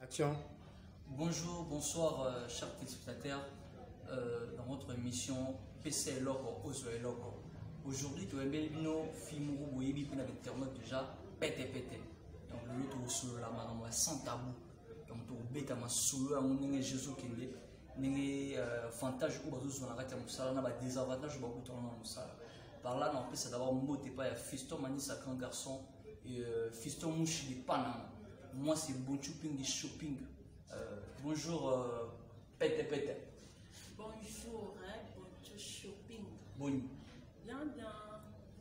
Action. Bonjour, bonsoir, chers téléspectateurs, dans votre émission PC Eloko, Ozo Eloko. Aujourd'hui, tu as bino film moko boyebi pe na internet déjà pete pete. Donc lelo tokosolola makambo ya sans tabou. Donc tokobeta masolo yango ndenge Jésus okende ndenge avantage oyo bazozwa na kati ya mosala na ba désavantage oyo bakutana na mosala. Par là, napesa d'abord mbote epai ya Fiston Manisa, grand garçon, et Fiston Mouchi de Panama. Moi, c'est Bonchou Ping Shopping. Bonjour, Pete Pete. Bonjour, hein, Bonchou Shopping. Boni. Bien, bien.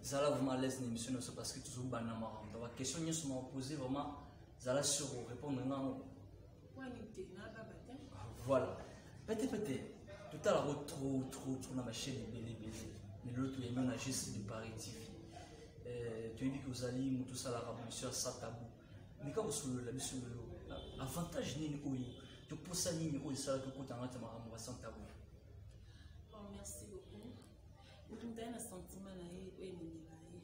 Zala vraiment à l'aise dans l'émission parce que toujours banama. Donc, la question nous sommes posée vraiment, Zala sur répondre non. Voilà. Pete Pete. Tout à l'heure, trop, trop, trop dans ma chaîne, belé, belé. Mais l'autre, il y a même juste de Paris TV. Tu dis que vous allez, tout ça, la révolution, ça tabou. Mais quand vous soulevez la mission de l'eau, avantage nini oyo toposa nini oyo esalaki okota na kati ya makambo ya sans tabou? Bon, merci beaucoup. Moto moto aye na sentiment na ye oyo ememela ye.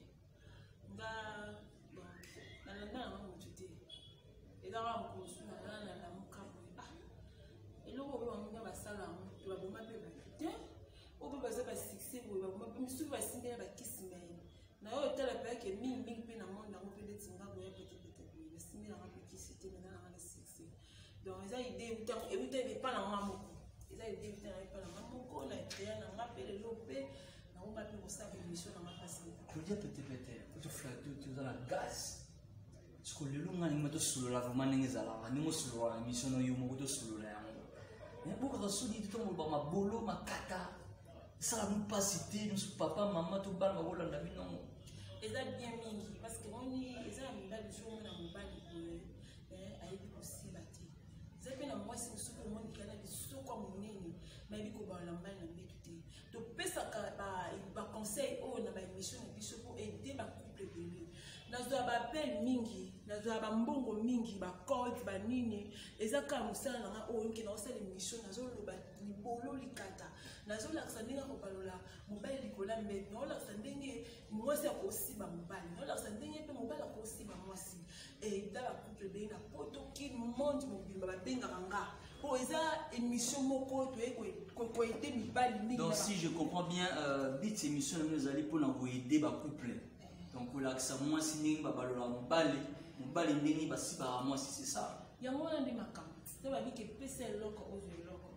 Nga, bon, nalanda yango moto te. Eza kaka mokolo mosusu nalala na lamuka boye. Ah, eloko oyo bango nga basala yango, to baboma mpe bato te. Oyo mpe baza ba succès boye, baboma mpe misusu mpe basimbela bakisi na ye. Na oyo otala mpe yake mingi mingi mpe na monde yango mpe ndeti nga boye petepete boye nasimbelanga mpe kisi te, mena nanga na succès. Donc eza idée euta epa na nga moko, eza idée euta na epa na nga moko na créa na nga mpe lelo mpe nakomba mpe kosala émission na nga mpasi. Kolia petepete toflate toza na gaz siko lelo nga ndenge tosolola vraiment ndenge ezalaka ndenge osolola na émission na yo moko tosolola yango mais bokaka soni te ntongo ba mabolo makata esala no mpasi te nyonso papa mama to bana bakolanda bino. Eza bien mingi parce que moni eza na mibali jour mona mobali boye ayebi kosiba te. Eza mpe na mwasi mosusu mpe omoni kana lisoko ya monene mayebi kobalola mobali na mbeto te. Topesaka ba conseil oyo na ba émission na biso mpo aider ba couple ebele. Nazwa ba appel mingi, nazwa ba mbongo mingi, ba code, ba nini, eza kaka mosala na nga oyo nke naosala émission, nazoloba libolo likata, nazolakisa ndenge akobalola mobali likolo ya mbeto, naolakisa ndenge mwasi akosiba mobali, naolakisa ndenge mpe mobali akosiba mwasi. Eda ba couple ebele na poto ki monde mobimba babengaka nga po eza émission moko toye koaider mibali mingi. Donc si je comprends bien, but émission na bino ezali mpona koaider ba couple. Donc kolakisa mwasi ndenge babalola mobali, mobali ndenge basibaka mwasi, c'est ça. Yango wana nde makambo te babiki epesa eloko oyo eloko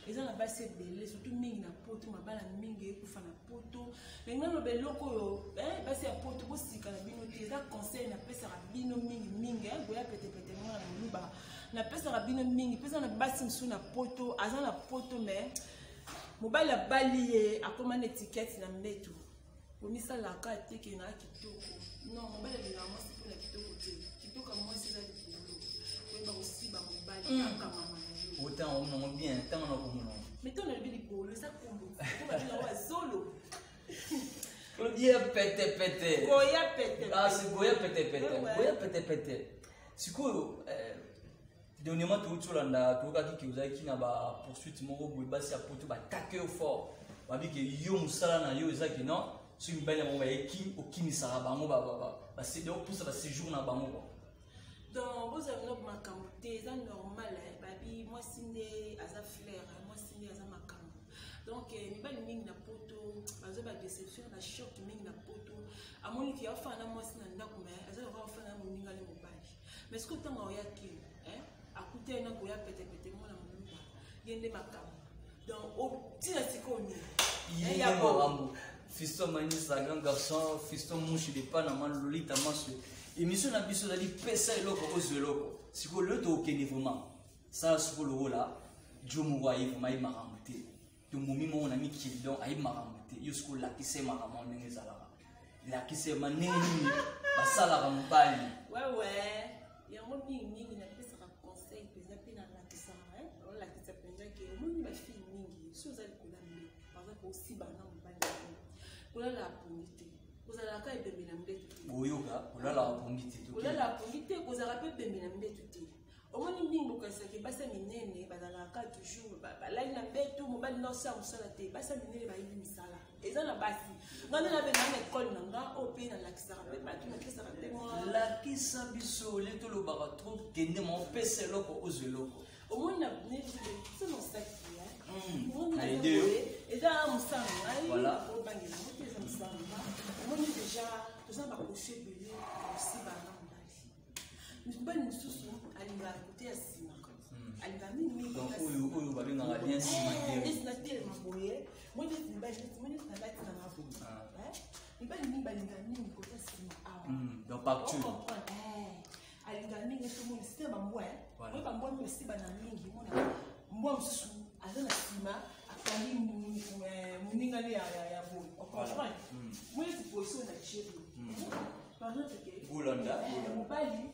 eza na basi ebele surtout mingi na poto, mabala mingi ekufa na poto. Mais nga loba eloko oyo, basi ya poto bosika na bino te, eza conseil napesaka bino mingi mingi, boya petepete mwana na moluba napesaka bino mingi. Mpe eza na basi mosusu na poto, aza na poto mais mobali abali ye akoma na étiquette na mbeto, komisalaka te ke na kitoko. Non, mobali alingaka mwasi mpona kitoko te, kitoko ya mwasi eza likolo, koyeba kosiba mobali akangama na yo. Autant omonango bien ntango na komona. Mais ntango nalobi likolo eza kombo po babengaka ya zolo. Kolia pete pete. Koya pete. Ah, c'est goya pete pete. Ouais. Goya pete pete. Sikoyo, dernièrement touti olanda toyokaki ke ozalaki na ba poursuite moko boye, basi ya poto batake yo fort, babi ke yo mosala na yo eza ke non, soki mibali na bango bayeki okimisaka bango opusa ba séjour na bango quoi. Donc bozala bino makambo te, eza normal, babi mwasi nde aza fleur, mwasi nde aza makambo. Donc mibali mingi na poto bazwa ba déception, ba choc mingi na poto. Amoni ke afana na mwasi na ndako mais aza lokola afana na moninga ne mobali. Mais soki ntango aoyaki, akutani na koya petepete mwana moluba ye nde makambo. Donc ntina sikoyo nini? Ye nde makambo. Fiston Manisa, grand garçon, Fiston Mouchi de Panama, Lolita Masu. Émission na biso ezali pesa eloko ozwa eloko. Sikoyo lelo tokokende vraiment sala sikoyo lokola jo moko aye vraiment aye makambo te, tomomi moko na mikili donc aye makambo te. Yo sikoyo olakisa ye makambo ndenge ezalaka, lakisa ye ma ndenge nini basalaka mobali. Wewe yango mingi mingi napesaka conseil mpenza mpe nalakisaka, olakisa mpenza ke omoni bafille mingi so oza likolo ya mbeto, par exemple osiba na mobali na yo, kolalaka pongi te, kozalaka ebembe na mbeto te. Boyoka, kolalaka pongi te. Kolalaka pongi te, kozalaka mpe ebembe na mbeto te. Omoni mingi bokanisaki basi ya minene bazalaka toujours balali na mbeto. Mobali nyonso ya mosala te. Basi ya minene bayebi misala. Eza na basi. Nga nde nabenga na ekole na nga oyo mpe nalakisaka mpe bato, napesaka mpe mwa. Lakisa biso ole tolobaka trop, kende ma opesa eloko, ozwa eloko. Omoni na so nosaki. Na aide yo. Eza mosala na ngai. Voilà. Obangela ngo te, eza mosala na nga. Omoni déjà toza bakosi ebele kosiba na mobali. Mobali mosusu alingaka kote ya nsima, alingaka mingi. Donc oyo babengaka bien nsima te. Neti natelema boye, moi neti mibali, neti moi neti nalati na nga boye. Mibali mingi balingaka mingi kote ya nsima awa. Donc partout. Ocomprendre? Alingaka mingi so omoni site bambwa. Voilà. Oyo bambwa mingi esiba na mingi. Omona mbwa mosusu aza na nsima, akangi moninga ne ya boye. Ocomprendre? Moi neti position na tie boye, par exemple ke Bolanda. Mobali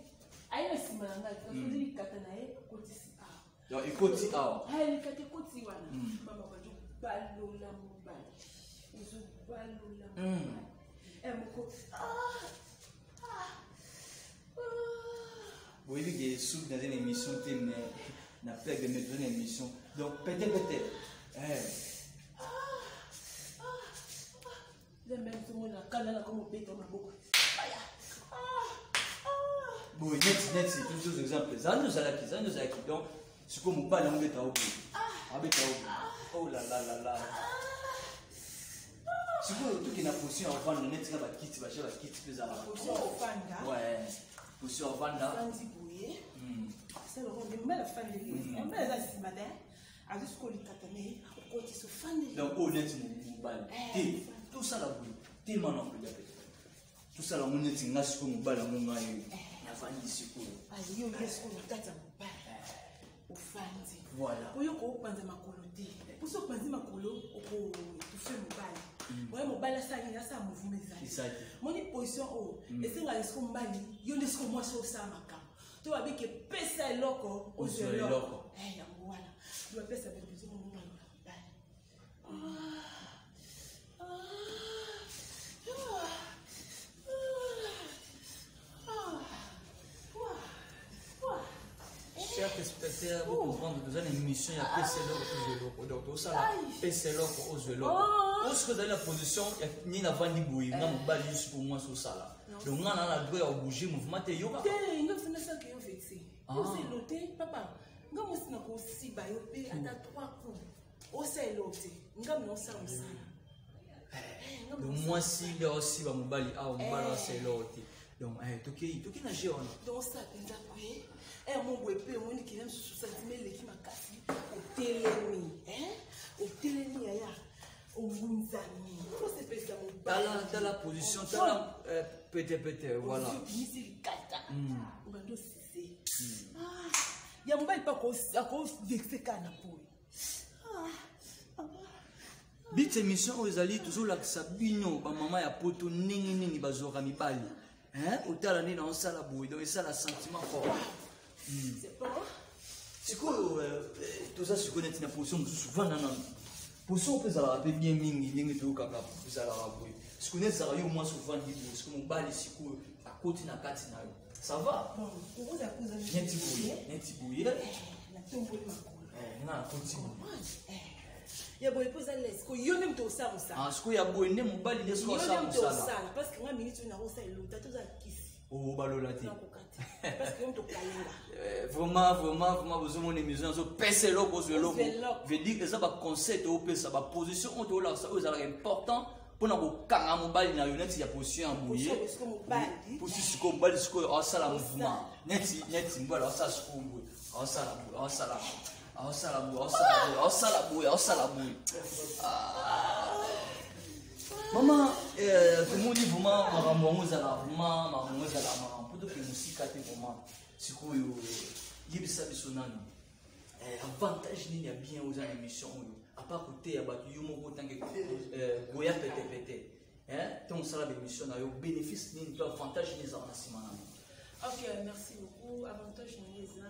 aye na nsima na ngai, kasi likata na ye akotisi awa. Donc ekoti awa. Likata ekoti wana. Mama bazo balola mobali, ozobalola mobali. Moko ah, ah, ah. Boyebi ke soki naza na émission te, mais na perdre, mais toza na émission, donc peut-être peut-être eh. Nzambe, tomona kanda na komobeta maboko. Aya. Ah, ah. Boye neti toujours exemple ezala nde ozalaki, ezala nde ozalaki. Donc sikoyo mobali yango obeta o boye, abeta o boye, oh la la la la. Sikoyo toke na position ya ovanda, neti na bakiti, batia bakiti mpe ezalaka. Position ya ovanda. Ouais, position ya ovanda. Afandi boye. Asalaka nde mobali afandeli, mobali aza nsima te, azwi sikoyo likata ne, okotisa, ofandeli. Donc oyo neti mobali te, tosala boye te, mana kolia pe tosala yango neti nga sikoyo mobali yango ngai oyo navandi sikoyo. Aye, oye sikoyo na kati ya mobali, ofandi. Voilà. Oyo kopanza makolo te, poso opanzi makolo, okotufe mobali. Oye mobali asala nini? Asala mouvement ezali. Eza te. Moni position oyo esengaka siko mobali, yo nde siko mwasi osala makambo to babiki pesa eloko, ozwa Ozwa eloko. eloko. Yango wana bapesa bebizo mobali. Ah, ah, ah, ah, ah. Chers téléspectateurs, vous comprendre, toza na émission ya pesa eloko, ozwa eloko. Donc tosala pesa eloko, ozwa eloko. Oh. Oyo soki ozali na position ya nini, navandi boye, nga mobali, yo sikoyo mwasi osala. Donc nga na droit ya kobouger mouvement te, yoka. Te, nga biso nasalaka yo vexe. Ah. Oselo te, papa. Nga mosi na kosiba yo mpe ata trois coups, oselo te, nga mina osala mosala. Eh, nga Donc mwasi nde aosiba mobali awa, mobali aosala eloko te. Donc tokei na jeu wana. Donc osala mpenza boye, mo boye mpe omoni kele mosusu, sentiment eleki makasi, otelemi, otelemi yaya, obunzami, osepelisa mobali. Tala, tala position, tala pete pete, voilà. Obimisi likata, obandi osise. Ah, ya mobali mpe akovexe kaka na boye. But émission oyo ezali tozolakisa bino bamama ya poto ndenge nini bazwaka mibali. Hein? Otala nde naosala boye, donc esala sentiment fort. C'est bon. Sikoyo toza sikoyo neti na position mosusu, vanda nano. Position mpe ezalaka mpe bien mingi, ndenge toyokaka ezalaka boye. Sikoyo neti ezalaka yo mwasi ovandi boye, sikoyo mobali sikoyo akoti na kati na yo, ça va? Bon, okoza koza. Neti boye, neti boye. Natomboli makolo. Nga nakoti boye. Ya boye mpo eza lese ko yo nde moto osala mosala. Ah, sikoyo ya boye nde mobali nde sikoyo Yo nde asala moto mosala. osala, parce que nga minute oyo nakosala elota te, oza kisi. Obalola te. Nakoka te, parce que yo moto okalinga. Vraiment, vraiment, vraiment, bozomona émission azopesa eloko, ozwa eloko. Ozwa eloko. Veut dire eza baconseil toopesa, baposition oyo toolakisa oyo ezalaka important mpona kokanga mobali na yo, neti ya position ya boye. Position sikoyo mobali. Posi sikoyo mobali sikoyo aosala mouvement neti mobali aosala sikoyo boye, aosala boye, aosala, aosala boye, aosala boye, aosala boye, aosala boye. Ah. Mama, tomoni vraiment makambo yango ezala, vraiment makambo yango ezala makambo mpo toke mosika te. Vraiment sikoyo yebisa biso nanu avantage nini ya bien oza na émission oyo, à part koteya bato, yo moko otange goya petepete ntango osala baémission na yo, bénéfice nini to avantage nini ezala na nsima na yo? Ok, merci beaucoup. Avantage na ngai eza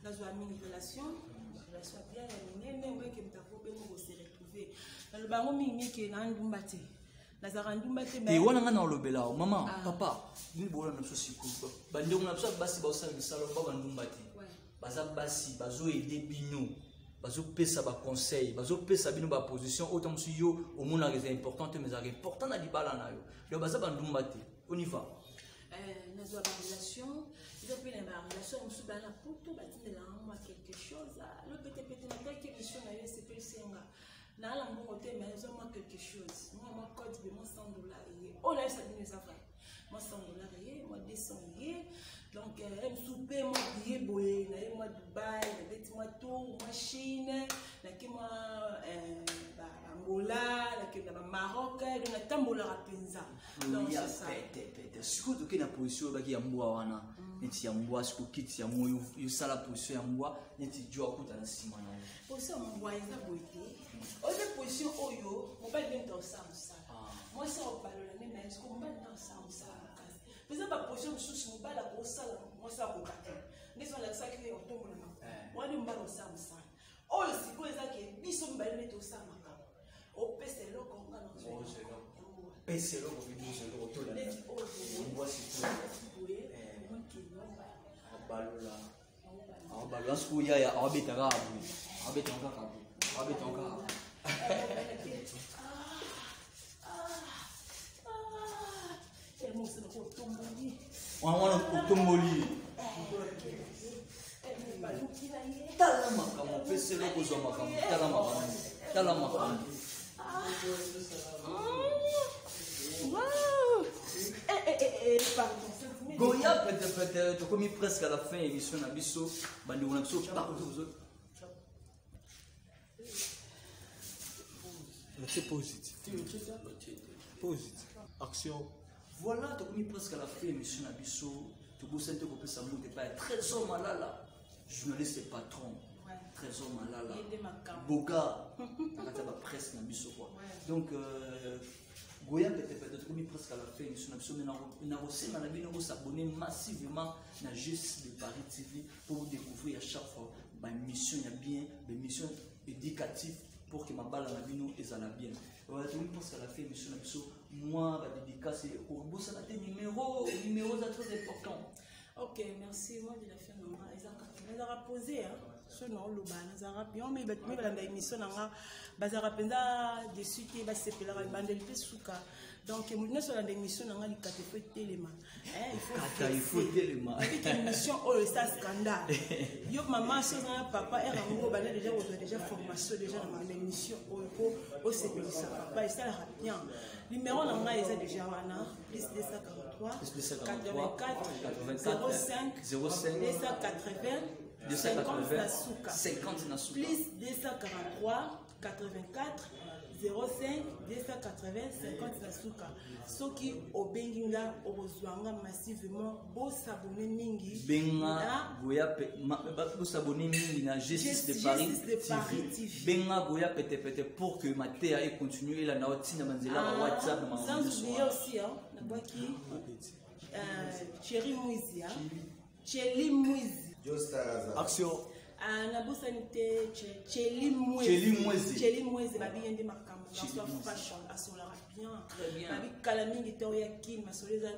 nazwa mingi relation ya bien ya minene oyeke moto akobenga kose retrouver. Naloba yango mingi mingi na ndumba te, nazalaka ndumba te. Te, wana ngai na olobela o mama. Ah. Papa, nini bola na biso sikoyo, bandeko na biso ya basi baosala misala ba bandumba te. Baza basi bazoede bino. Bazopesa baconseil, bazopesa bino baposition oyo ntango mosusu yo omonaka eza important te, mais ezalaka important na libala na yo. Donc baza bandumba te. On y va. Nazwa barelation, eza mpe na barelation mosusu baa na poto, batindelanga mwa quelque chose lopetepete. Nataki émission na yo, esepesenga naala mbongo te, mais eza mwa quelque chose, mwa code be, mwa 100 $ eye. Oyo nayebisa bino eza vrai, mwa 100 $ eye, mwa 200 eye. Donc mosusu mpe mwa billet boye naye, mwa Dubai, nabeti mwa tour, mwa Chine, nake mwa Bangola, nakende na Bamaroc, donc natambolaka mpenza. Donc ya c'est ça. Pete pete. Sikoyo toke na position oyebaki ya mbwa wana, neti ya mbwa. Sikoyo kiti yango yosala position ya mbwa, neti jo akuta na nsima na yo. Position ya mbwa eza boye te. Oyo eza position oyo mobali nde moto akosala mosala. Mwasi akobalola nde, mais siko mobali nde akosala mosala makasi mpenza. Baposition mosusu mobali akosala, mwasi akoka te. Nde so alakisaki ye otombola makolo wana, mobali osala mosala. Oyo sikoyo eza ke biso mibale nde tosala makambo, opesa eloko, nga na ozwa Ozwa eloko. eloko. Yango wana. Pesa eloko mpe biso eloko, tolanda. Neti oyo boye. Mbwa sikoyo. Boye, omokende obala. Abalola, abalola. Sikoyo yaya awabeta kaka boye, awabeta kaka boye, awabeta kaka boye. Wana wana otomboli. Tala makambo, opesa eloko, ozwa makambo. Tala makambo, tala makambo. Wow! Eh, eh, eh, eh, pardon. Goya petepete, tokomi presque à la fin émission na biso. Bandeko na biso partout C'est positif. Positif. Action. Voilà, tokomi presque à la fin émission na biso. Tobosani te kopesa mbote epai ya Trésor Malala, journaliste et patron. Trésor Malala. Ye nde makambo. Boga na kati ya bapresse na biso quoi. Donc Goya petepete, tokomi presque à la fin émission na biso, mais na kosenga na bino kosabonner massivement na Juste de Paris TV pour vous découvrir à chaque fois baémission ya bien, baémission éducative, pour que mabala na bino ezala bien. Voilà, tokomi presque à la fin émission na biso. Moi badédicace, okobosana te numéro. Numéro eza très important. Ok, merci. Moi, de la fin, nanga ezalaka, nazalaka posé, hein. So na oloba, nazalaka bien, mais bato mi balanda émission nanga bazalaka mpenza déçu te, basepelaka ebandeli mpe suka. Donc moto nyonso alanda émission nanga, likata il faut etelema. Hein, il faut Kata il faut flexer. telema. Oyebi ke émission oyo eza scandale. Yo mama, so oza na papa ere yango, obanda déjà kozwa déjà formation déjà na émission oyo mpo osepelisa papa, esalaka bien. Numéro na ngai eza déjà wana, plus 243 Plus 243 84 84 05 05 280 50 na suka. 50 na suka. Plus 243 84 05 280 50 na suka. Soki obengi nga, okozwa nga massivement. Bosabonner mingi. Benga Na Goya bosabonner mingi na G6 de Paris G6 de Paris TV. TV. Benga Goya petepete pour que mateya econtinue elanda, otinda banzela ba WhatsApp na makambo Sans nyonso oublier wana. aussi, hein, nabwaki Thierry Mwizi, hein. Thierry Mwizi. Action. Ah, nabosani te Thierry Mwizi. Thierry Mwizi. Thierry Mwizi, babi ye nde makambo. Thierry Garçon Mwizi. fashion, asolaka bien. Très bien. Babi kala mingi te oya Kin, masolo eza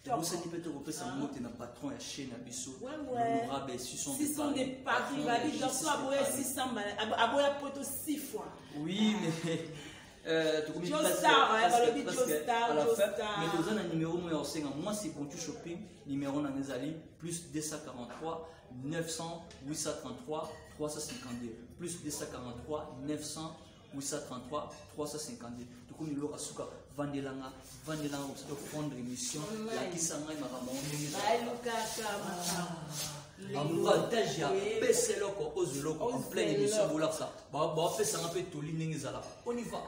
top. Tobosani mpe tokopesa mbote na patron ya chaîne na biso, Ouais. l'honorable Sisson. 600 de Paris, babi garçon aboya 600 mbala, aboya poto 6 fois. Oui, mais tokomi Joe Star, hein, balobi presque Joe Star, à la Joe fin. Star. Mais toza na numéro moko ya kosenga. Moi, c'est Bontu Shopping. Numéro na nga ezali plus 243 900 833 352, plus 243 900 833 352. Tokomi loka suka. Vandelanga, vandelanga kosa toprendre émission. Lakisa ngai makambo yango ndenge ezalaka. Balukaka makambo. Avantage ya pesa eloko, ozwa eloko en pleine émission. Ozwa eloko. Bolakisa, bapesanga mpe toli ndenge ezalaka. On y va.